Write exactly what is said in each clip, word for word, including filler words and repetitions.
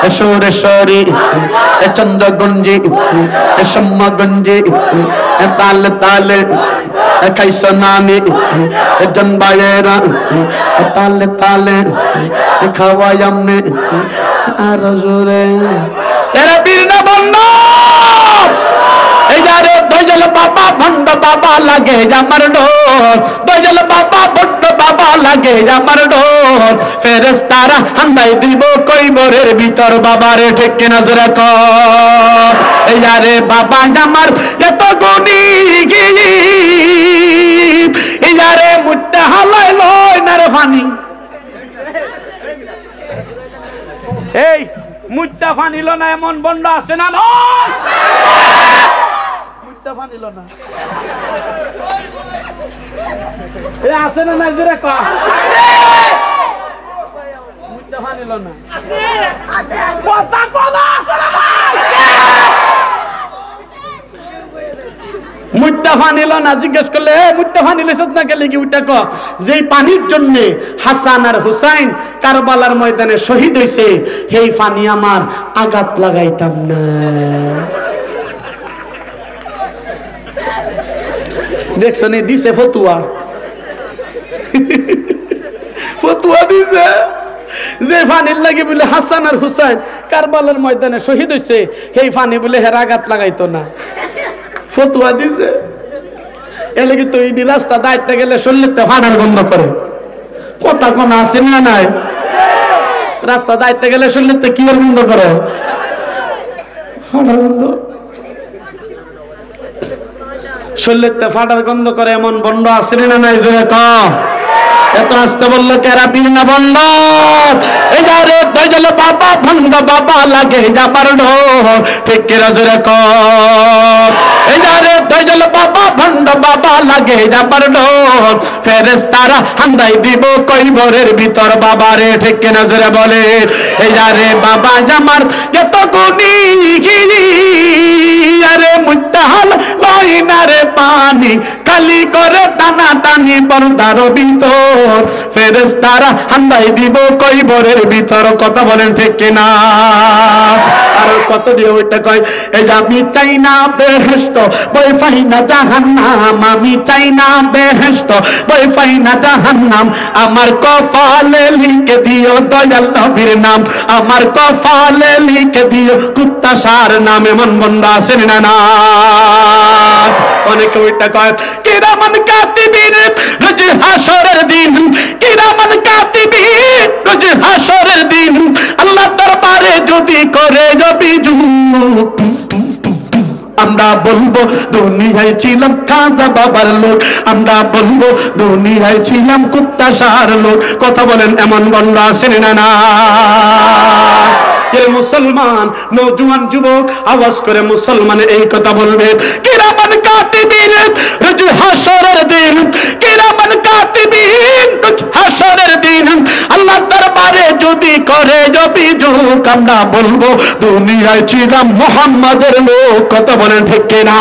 সুরে সুরে, এ চন্দ্রগঞ্জে, এ সম্যগঞ্জে, এ তালে তালে, এ খাইছ নানি, এ জন ভাইয়েরা, এ তালে তালে, এ খাওয়াই আমনে, আরো জোরে। এরা বীর না বন্ধ। এই যারে দৈজল বাবা, ভণ্ড বাবা, লাগে আমার ডর। দৈজল বাবা, ভণ্ড বাবা, লাগে আমার ডর। ফেরেশতারা হান্দাই দিব কইবরের ভিতর, বাবারে, ঠিক কিনা জোরে কও। এই যারে বাবা আমার এত গুণী, এই যারে মুট্টা হালাই লয় না রে পানি। এই মুট্টা পানি লো না এমন ভণ্ড আছে না নাই? মুট্টা পানি লো না। এ আছে না নাই জোরে কও। মুট্টা পানি লো না। কথা কও না, আছে না নাই? মুট্টা পানি লো না, জিজ্ঞেস করলে, "এ, মুট্টা পানি লইছত না কেনে কি?" উঠে কয়, "যেই পানির জন্যে হাসান আর হুসাইন কারবালার ময়দানে শহীদ হইছে, সেই পানি আমার আঘাত লাগাইতাম না।" দেখছো নি, দিছে ফতুয়া। ফতুয়া দিছে যে পানির লাগি বুলে হাসান আর হুসাইন কারবালার ময়দানে শহীদ হইছে, সেই পানি বুলে হেরা আঘাত লাগাইতো না। ফতুয়া দিছে। এর লাগি তো ইডি রাস্তা দাঁড়াইতে গেলে শরীরেতে ফাটার গন্ধ করে। কথা কোন আছে না নাই? রাস্তা দাঁড়াইতে গেলে শরীরেতে কি এর গন্ধ করে? ফাটার গন্ধ। শরীরেতে ফাটার গন্ধ করে এমন ভণ্ড আছে না নাই? জোরে কও। এত আস্তে বললে কেরা পীর না ভণ্ড? এই যারে দৈজল বাবা, ভণ্ড বাবা, লাগে আমার ডর। ঠিক কিনা জোরে কও। এই যারে দৈজল বাবা, ভণ্ড বাবা, লাগে আমার ডর। ফেরেশতারা হান্দাই দিব কইবরের ভিতর, বাবারে, ঠিক কিনা জোরে বলে। এই যারে বাবা আমার এত গুণী, আরে মুট্টা হালাই লয় না রে পানি, খালি করে টানাটানি পর্দার ভিতর। ফেরেশতারা হান্দাই দিব কইবরের ভিতর, কথা বলেন ঠিক কিনা? আর কত দিয়ে ওইটা কয়, এই যে আমি চাই না বেহেশত, ভয় পাই না জাহান্নাম, আমি চাই না বেহেশত, ভয় পাই না জাহান্নাম, আমার কপালে লিখে দিও দয়াল নবীর নাম, আমার কপালে লিখে দিও কুত্তা সার নাম। এমন বন্দা আছেন না না? অনেকে ওইটা কয়, কিরামান কাতিবিন, রোজ হাশরের দিন, কিরামান কাতিবিন, রোজ হাশরের দিন, আল্লাহ দরবারে যদি করে অভিযোগ, আমরা বলবো দুনিয়ায় ছিলাম খাজা বাবার লোক, আমরা বলবো দুনিয়ায় ছিলাম কুত্তা সার লোক। কথা বলেন, এমন বন্দা আছেন না না? এ মুসলমান, নওজোয়ান যুবক, আওয়াজ করে মুসলমানে এই কথা বলবে, কিরামান কাতিবিন, রোজ হাশরের দিন, কিরামান কাতিবিন, রোজ হাশরের দিন, আল্লাহ দরবারে যদি করে অভিযোগ, আমরা বলবো দুনিয়ায় ছিলাম মোহাম্মদের লোক। কথা বলেন ঠিক কিনা?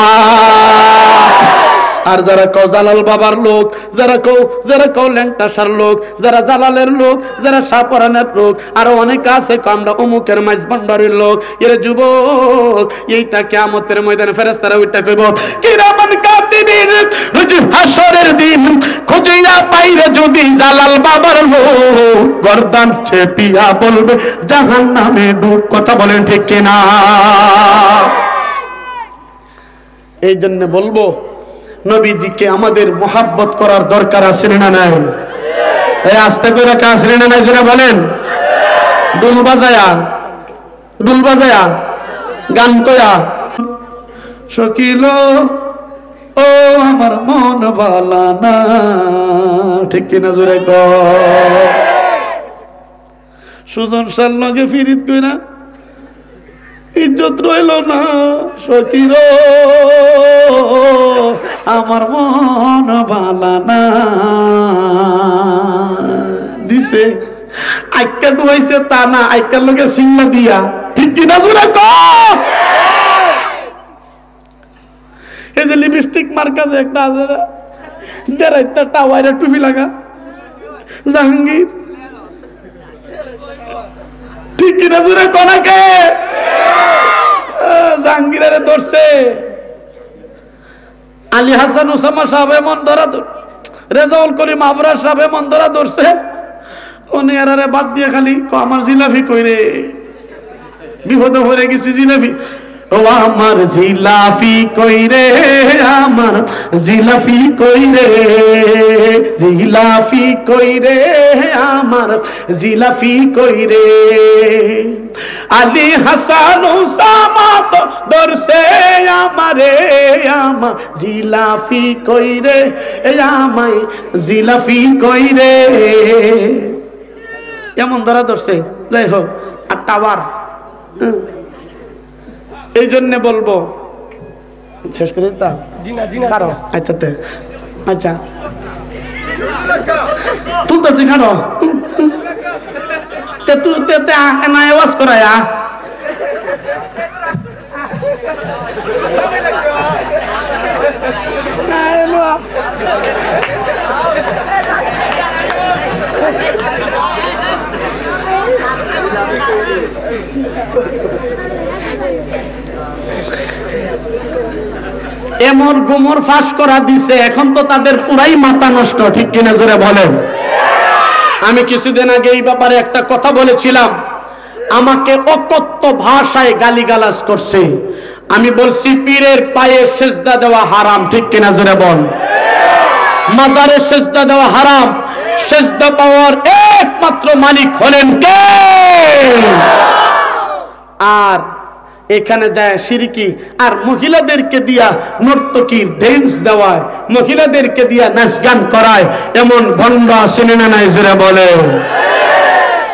আর যারা কও জালাল বাবার লোক, যারা কও, যারা কও লেংটা শাহর লোক, যারা জালালের লোক, যারা শাহপরানের লোক, আরো অনেকে আছে কও আমরা অমুকের মাইজ ভান্ডারির লোক। এরে যুবক, এইটা কিয়ামতের ময়দানে ফেরেশতারা উঠা কইবো, কিরামান কাতিবিন, রোজ হাশরের দিন খুঁজিয়া পাইরে যদি জালাল বাবার লোক, গর্দান চেপিয়া বলবে জাহান্নামে ঢুক। কথা বলেন ঠিক কিনা? এই জন্য বলবো, নবীজিকে আমাদের মহাব্বত করার দরকার আছে না নাই? এই আস্তে করে কে আছে না নাই, জোরে বলেন। ঢুল বাজায়া, ঢুল বাজায়া, গান কয়া, সখিলো, ও আমার মন বালা না, ঠিক কিনা জোরে কও। সুজন শাহর লগে ফিরিত কইরা ইজ্জত রইল না, সখিরো, আমার মন বালা না। দিছে, আইক্কা ডুবাইছে তা না, আইক্কার লগে সিংলা দিয়া, ঠিক কিনা জোরে কও। এই যে লিপস্টিক মার্কা যে একটা আছে না, দেড়াইতা টাওয়ারে টুপি লাগা, জাহাঙ্গীর। ঠিক কিনা জোরে কও না কে? আহ, জাহাঙ্গীরারে ধরছে। আলী হাসান উসামা সাহেব এমন ধরা ধর-, রেজাউল করিম আবরার সাহেব এমন ধরা ধরছে, উনি এরারে বাদ দিয়া খালি কয়, "আমার জিলাপি কই রে?" বিপদে পড়ে গেছি, জিলাপি। ও আমার জিলাপি কই রে, আমার জিলাপি কই রে, জিলাপি কই রে, আমার জিলাপি কই রে। আলী হাসান উসামা তো ধরছে আমারে, আমার জিলাপি কই রে, এ আমায় জিলাপি কই রে। এমন ধরা ধরছে, যাই হোক, আর টাওয়ার, হুম। এই জন্যে বলবো, শেষ করে দিতাম। জি না, জি না, কারো? জি না। আচ্ছা, তে, আচ্ছা, তুলতেছি, কারো? তে তু-, তে, তে, আ, না, আওয়াজ করায়া। এমন গুমর ফাঁস করা দিছে, এখন তো তাদের পুরাই মাথা নষ্ট, ঠিক কিনা জোরে বলেন? আমি কিছুদিন আগে এই ব্যাপারে একটা কথা বলেছিলাম, আমাকে অকথ্য ভাষায় গালিগালাজ করছে। আমি বলছি, "পীরের পায়ে সেজদা দেওয়া হারাম", ঠিক কিনা জোরে বল। মাজারে সেজদা দেওয়া হারাম। সেজদা পাওয়ার একমাত্র মালিক হলেন কে? আর এখানে যায় শিরকি, আর মহিলাদেরকে দিয়া নর্তকীর ড্যান্স দেওয়ায়, মহিলাদেরকে দিয়া নাচ গান করায়, এমন ভণ্ড আছে না নাই, জোরে বলে।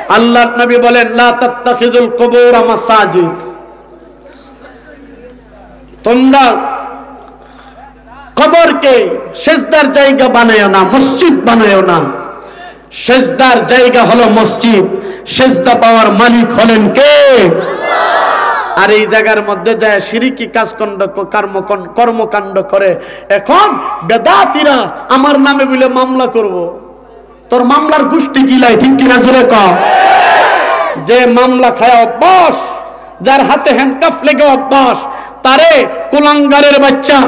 আল্লাহর নবী বলেন, "লা তাত্তাখিজুল কুবুরা মাসাজিদ।" তোমরা কবরকে সেজদার জায়গা বানাইও না, মসজিদ বানাইও না। সেজদার জায়গা হলো মসজিদ, সেজদা পাওয়ার মালিক হলেন কে? আর এই জায়গার মধ্যে যায় শিরিকি কাজকাণ্ড ক-, কর্মকন-, কর্মকাণ্ড করে। এখন বেদাতিরা আমার নামে বলে মামলা করব। তোর মামলার গুষ্টি কিলাই, ঠিক কিনা জোরে ক। যে মামলা খায়া অভ্যাস, যার হাতে হ্যান্ডকাফ লেগে অভ্যাস, তারে কুলাঙ্গারের বাচ্চা,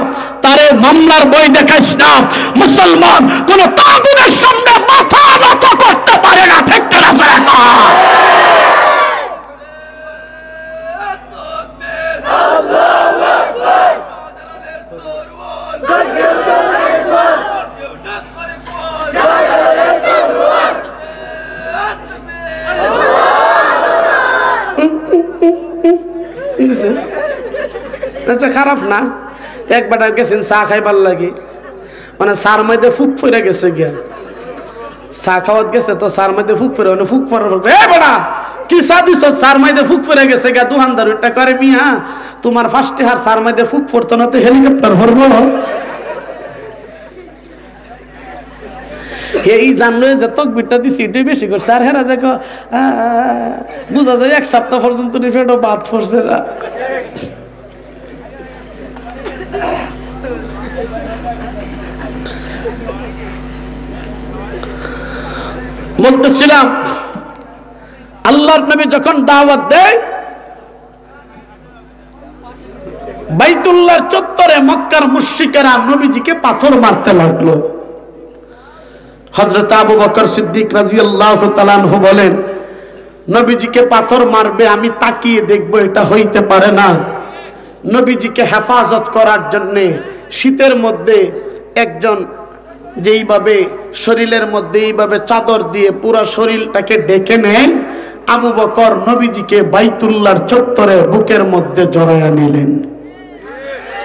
তারে মামলার ভয় দেখাইস না। মুসলমান কোন তাগুতের সামনে মাথা নত করতে পারে না, ঠিক কিনা জোরে ক। আচ্ছা, খারাপ না। এক বেটা গেছেন চা খাইবার লাগি, মানে, চার মাইদে ফুক পড়ে গেছে গিয়া। চা খাওয়াত গেছে তো চার মাইদে ফুক পড়ে, মানে, ফুক পড়ার পর, "এ বেটা, কি চা দিছ? চার মাইদে ফুক পড়ে গেছে গিয়া।" দোকানদার ওইটা করে, "মিয়া, তোমার পাঁচ টেকার চার মাইদে ফুক পড়তো না, তো হেলিকপ্টার পড়বো?" এই জানলো যে তকবিরটা দিছি, এটাই বেশি করছে। আর হেরা দেখো, আ, বুঝা যায় এক সপ্তাহ পর্যন্ত নি পেটো ভাত পড়ছে না। বলতেছিলাম, আল্লাহর নবী যখন দাওয়াত দেয়, বাইতুল্লাহর চত্বরে মক্কার মুশরিকেরা নবীজিকে পাথর মারতে লাগলো। হযরত আবু বকর সিদ্দিক রাদিয়াল্লাহু তাআলা আনহু বলেন, "নবীজিকে পাথর মারবে, আমি তাকিয়ে দেখব, এটা হইতে পারে না।" নবীজিকে হেফাজত করার জন্যে শীতের মধ্যে একজন যেইভাবে শরীরের মধ্যে এইভাবে চাদর দিয়ে পুরা শরীরটাকে ঢেকে নেয়, আবু বকর নবীজিকে বাইতুল্লাহর চত্বরে বুকের মধ্যে জড়াইয়া নিলেন।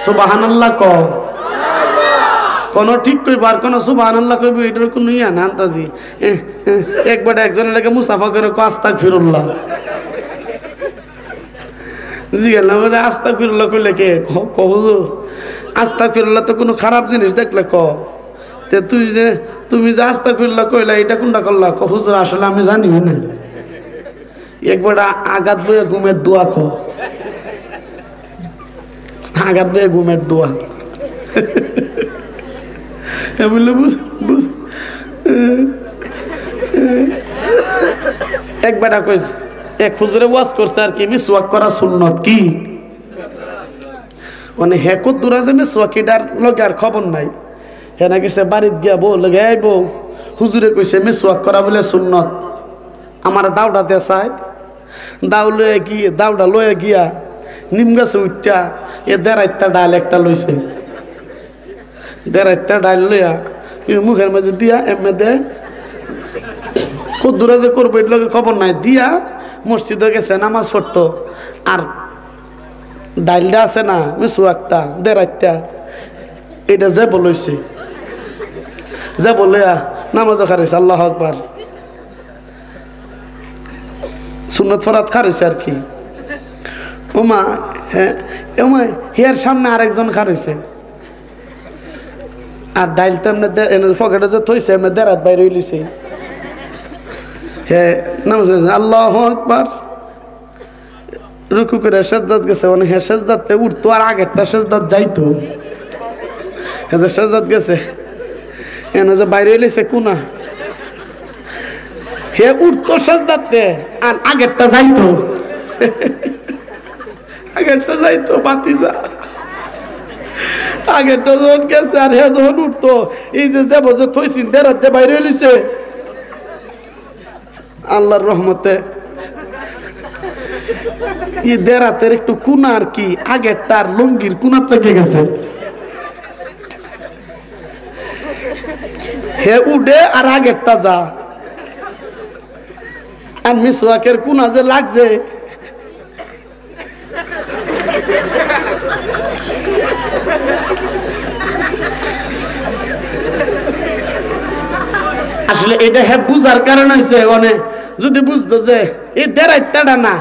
সুবহানাল্লাহ ক। কোন ঠিক কইব আর কোন সুবহানাল্লাহ কইব, এটার কোনো ইয়া না আন্তাজি। এ, এ, একবার একজনের লাগে মুসাফা করে কো আস্তাগফিরুল্লাহ। জি গেলাম, বলে, "আস্তাগফিরুল্লাহ কইলে কে?" ক-, ক হুজুর, "আস্তাগফিরুল্লাহ তো কোনো খারাপ জিনিস দেখলে ক।" তে তুই যে, তুমি যে আস্তাগফিরুল্লাহ কইলা, এটা কোনটা করলা? ক, "হুজুর, আসলে আমি জানি না।" একবার আ-, আঘাত বইয়া ঘুমের দোয়া ক। আঘাত বইয়া ঘুমের দোয়া। এ বললে, বুঝ, বুঝ। এক বেটা কইছে, এক হুজুরে ওয়াজ করছে আর কি, মিসওয়াক করা সুন্নত কি? মানে, হে কদ্দুরা যে মিসওয়াক, ইটার লগে আর খবর নাই। হে না গেছে বাড়িত গিয়া বউ লগে, "এই বউ, হুজুরে কইছে মিসওয়াক করা বুলে সুন্নত, আমার দাওটা দে চাই।" দাও লইয়া গিয়া, দাওটা লইয়া গিয়া নিম গাছে উঠতা, এ দেড়াইত্তা ডাইল একটা লইছে। দেড়াইত্তা ডাইল লইয়া ই মুখের মাঝে দিয়া এমনে দে। কদ্দুরা যে করবো, এর লগে খবর নাই। দিয়া মসজিদে গেছে নামাজ পড়তো। আর ডাইলটা আছে না, মিসওয়াকটা, দেড়াইত্তা, এটা যে বলইছে, যে বলইয়া নামাজও খার অইছে, আল্লাহু আকবার। সুন্নত ফরাত খার অইছে আর কি। ওমা, হ্যাঁ, ওমা, হিয়ার সামনে আরেকজন খার অইছে। আর ডাইল তো এমনে দে-, এনে পকেটে যে থইছে, এমনে দেড়াত বাইর অইলিছে। হে নামাজ পড়ছে, আল্লাহু আকবার। রুকু করে সেজদাত গেছে, মানে হে সেজদাতে উঠতো আর আগেরটা সেজদাত যাইতো। হে যে সেজদাত গেছে, এনে যে বাইর অইলিছে কুনা। হে উঠতো সেজদাতে আর আগেরটা যাইতো। আগেরটা যাইতো, বাতি যা। আগেরটা যখন গেছে আর হে যখন উঠতো, এই যে, যে বছর থইছিন, দেড়াত যে বাইর অইলিছে। আল্লাহর রহমতে এই দেড়াতের একটু কুনা আর কি, আগেরটার লুঙ্গির কুনা থেকে গেছে। হে উঠে আর আগেরটা যা। আর মিসওয়াকের কুনা যে লাগছে, আসলে এটা হে বুঝার কারণে হইছে, মানে যদি বুঝতো যে এই দেড়াইত্তাটা না,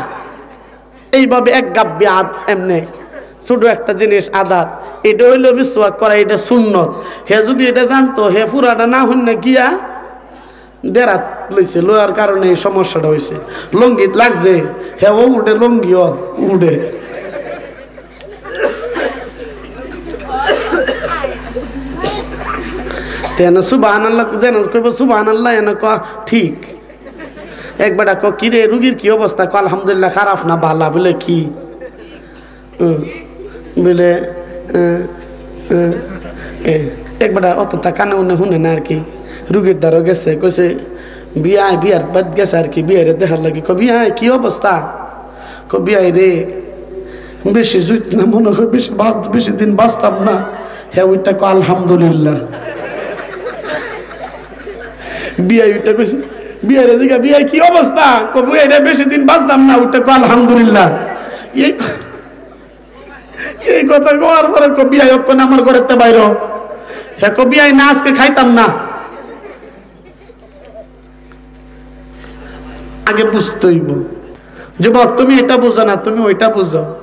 এইভাবে এক গাব্বি আত এমনে ছোট একটা জিনিস আদাত, এটা হইলো মিসওয়াক করা, এটা সুন্নত। হে যদি এটা জানতো, হে পুরাটা না হইন না গিয়া দেড়াত লইছে, লওয়ার কারণে এই সমস্যাটা হইছে। লুঙ্গিত লাগছে, হেও উঠে, লুঙ্গিও উঠে। তেন সুবহানাল্লাহ, যেন কইব সুবহানাল্লাহ, এন ক ঠিক। এক বেটা ক, "কি রে, রুগীর কি অবস্থা?" ক, "আলহামদুলিল্লাহ, খারাপ না, ভালা।" বলে, "কি?" হুম। বলে, এ, এ, এ, এক বেটা অত তা কানে উনে হুনে না আর কি। রুগীর দ্বারো গেছে, কইছে, বিয়াই, বিয়ার বাদ গেছে আর কি, বিয়াইরে দেখার লাগি। ক, "বিয়াই, কি অবস্থা?" ক, "বিয়াই রে, বেশি জুইত না মনে হয়, বেশি বাঁচ-, বেশি দিন বাঁচতাম না।" হে উইটা ক, "আলহামদুলিল্লাহ।" বিয়াই উইটা কইছে, বিয়াইরে জিগা, "বিয়াই, কি অবস্থা?" ক, "বিয়াই রে, বেশি দিন বাঁচতাম না।" উইটা ক, "আলহামদুলিল্লাহ।" এই এই কথা কওয়ার পরে ক, "বিয়াই, অক্ষণ আমার ঘরেতে বাইরো।" হে ক, "বিয়াই না, আজকে খাইতাম না।" আগে বুঝতে হইব। যুবক, তুমি এটা বুঝো না, তুমি ওইটা বুঝো।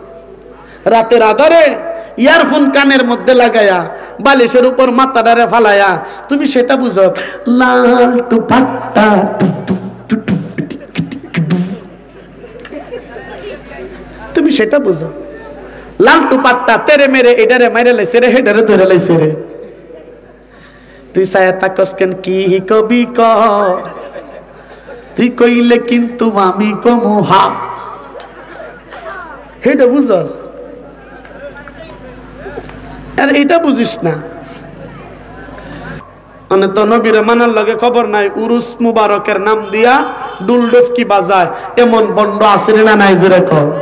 রাতের আধারে ইয়ারফোন কানের মধ্যে লাগায়া, বালিশের উপর মাথাটারে ফালায়া, তুমি সেটা বুঝো। লাল দুপাট্টা, টুক টুক টুক টুক টিক টিক টুক। তুমি সেটা বুঝো। লাল দুপাট্টা, তেরে মেরে, এটারে মাইরে লাইছে রে, হেটারে ধরে লাইছে রে। তুই চায়া থাকস কেন, কি কবি ক? তুই কইলে কিন্তু আমি কমু হা। হেটা বুঝস? আর এটা বুঝিস না। মানে তো নবীরে মানার লগে খবর নাই, উরুস মুবারকের নাম দিয়া ডুল ডুফকি বাজায়, এমন বন্ড আছে না নাই? জোরে কও।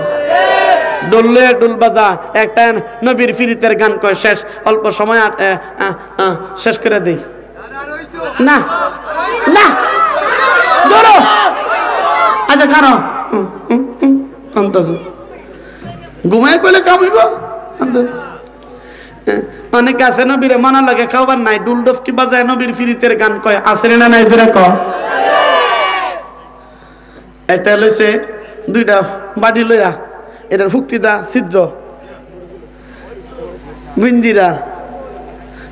ডুল লয়ে ডুল বাজা, একটা নবীর ফিরিতের গান কয়, শেষ, অল্প সময় আর, এ, আ, আ, শেষ করে দেই। না, না, ধরো। আচ্ছা, কারো আন্তাজে ঘুমায় কইলে কাম হইব। আন্তাজে। অনেকে আছে নবীরে মানা লাগে খাওয়ার নাই, ডুল ডফকি বাজায় নবীর ফিরিতের গান কয়, আছে না নাই? জোরে ক। একটা লইছে দুইটা বাড়ি লইয়া, এটার ফুকটিদা ছিদ্র, গুইন্দিরা,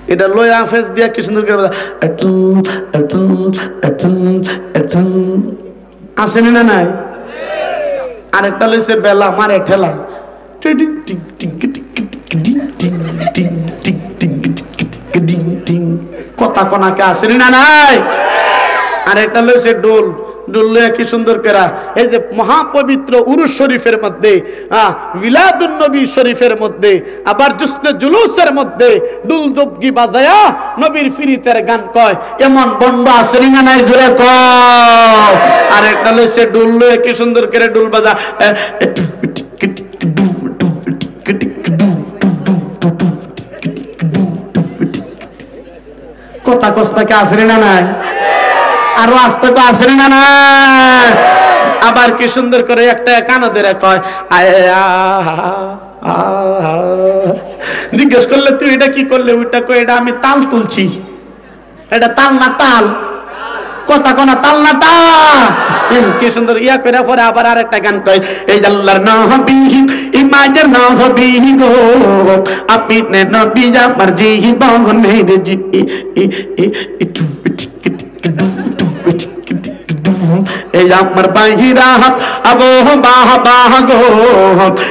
এটা লইয়া ফেস দিয়া কি সুন্দর করে বাজায়, এটুন, এটুন, এটুন, এটুন। আছে না নাই? আরেকটা লইছে বেলা, মারে ঠেলা। টিং, টিং, টিং, টিং, টিং, টিং, টিং, টিং, টিং, টিং, টিং। কথা কনাকে আছে না নাই? আরেকটা লইছে ডোল, ঢুল লইয়া কি সুন্দর করা, এই যে মহাপবিত্র উরুস শরীফের মধ্যে, আহ, মিলাদুন নবী শরীফের মধ্যে, আবার জুসনে জুলুসের মধ্যে ঢুল ডুবকি বাজায়া নবীর ফিরিতের গান কয়, এমন ভন্ড আছে নি না নাই, জোরে কও। আর একটা লইছে ঢুল লইয়া কি সুন্দর করে ঢুল বাজা, এ, এ, টু, টিক, টিক, ডু, ডু, টিক, টিক, ডু, ডু, ডু, ডু, ডু, টিক, টিক, ডু, ডু, টিক। কথা কস না কে, আছে নি না নাই? আরো আস্তে তো আছে নি না নাই? আবার কি সুন্দর করে একটা কানো ধরে কয়, আয়, আ, আ, আ। জিজ্ঞেস করলে, "তুই এটা কি করলে?" ওইটা কয়, "এটা আমি তাল তুলছি।" এটা তাল না তাল? কথা কনা তাল না তাল? হুম, কি সুন্দর ইয়া করে পরে আবার আরেকটা গান কয়, এই আল্লাহর নবী, ইমানের নবী গো, আপনি নবী আমার জীবনের জি-, ই, ই, ই, ই, টু, টিক, টিক, ডু, টু, টিক, টিক, ডু। এই আমার বাইরা, আবো বাহ বাহ গো,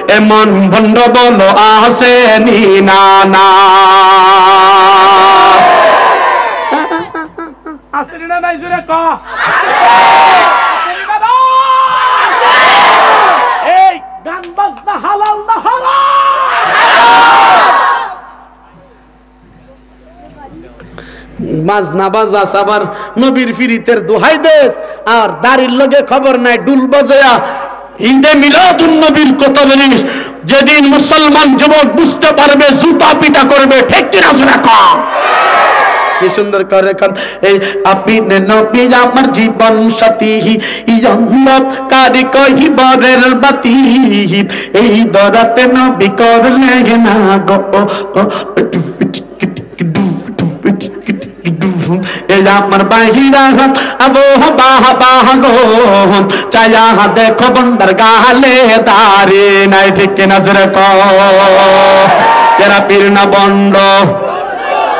এমন ভন্ড বলো আছে নি না না? আছে নি না নাই, জোরে ক। আছে নি না নাই? এই গান বাজনা হালাল না হারাম? বাজনা বাজাস, আবার নবীর ফিরিতের দোহাই দেস, আর দাড়ির লগে খবর নাই, ঢুল বাজায়া ঈদে মিলাদুন নবীর কথা বলিস। যেদিন মুসলমান যুবক বুঝতে পারবে, জুতা পিটা করবে, ঠিক কিনা জোরে ক? কি সুন্দর করে কন, এই আপনি নবী আমার জীবন সাথী, এই অন্ধকার কহিবরের বাতি, এই দরাতে নবী করলে না গো, ও, ও, টু, টিক, টিক, ডু, টু, টিক, টিক, ডু। এই আমার বাইরা, আবো বাহ বাহ গো, চায়া দেখো বন্ডার গালে দাড়ি নাই, ঠিক কিনা জোরে ক? এরা পীর না বন্ড,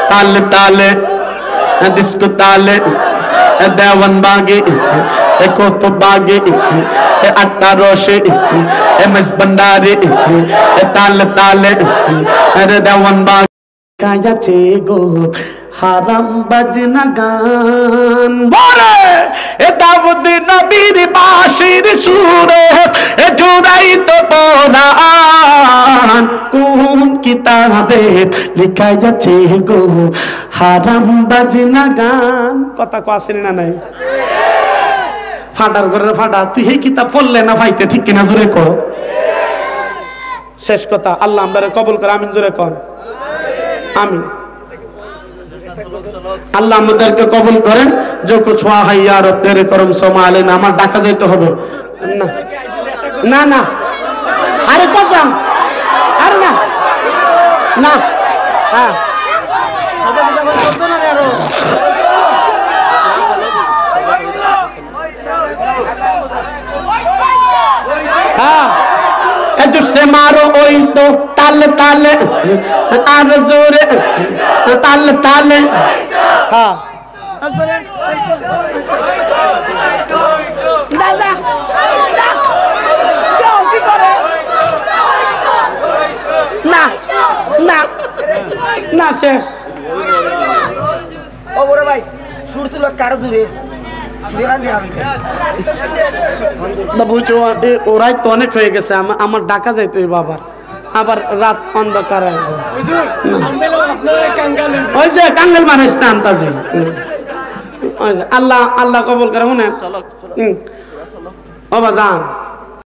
তালে তালে, ডিস্কো তালে, দেওয়ান বাগি, এ কত বাগি, এ আঠারোশি, এ মেস ভান্ডারি, এ তালে তালে, এ রে দেওয়ান বাগি। কাজাছে গো হারাম বাজনা গান। বরে, এ দাউদ নবীর বাঁশির সুরে, এ জুড়াই তো পরাণ। কোন কিতাবে লেখা আছে গো হারাম বাজনা গান? কথা কো আছে নি না নাই? ফাটার ঘরের ফাটা, তুই এই কিতাব পড়লে না পাইতে, ঠিক কিনা জোরে ক? শেষ কথা, আল্লাহ আমরারে কবুল করে, আমিন জোরে কন। আমিন। আল্লাহ আমাদেরকে কবুল করেন। জো কুছ হুয়া হ্যায় ইয়া রব তেরে করম সে মাওলা না। আমার ঢাকা যাইতে হবে। না, না, না। আরে কত? আরে না, না। হ্যাঁ। হ্যাঁ। এ জোরসে মারো ওই তো তালে তালে, আর জোরে তালে তালে। হ্যাঁ। না, না, না, শেষ। ও বড় ভাই, সুর তুলো কারো জুড়ে। সুরে গান দিয়ে আমি। না বুঝছো, এ, ও রাইত তো অনেক হয়ে গেছে, আমা-, আমার ঢাকা যাইতে হইব আবার, আবার রাত অন্ধকার হয়ে যাবে। ওই যে কাঙ্গাল মানুষ না আন্তাজি। ওই যে আল্লাহ, আল্লাহ কবুল করে, শুনে। হুম। ও বাজান,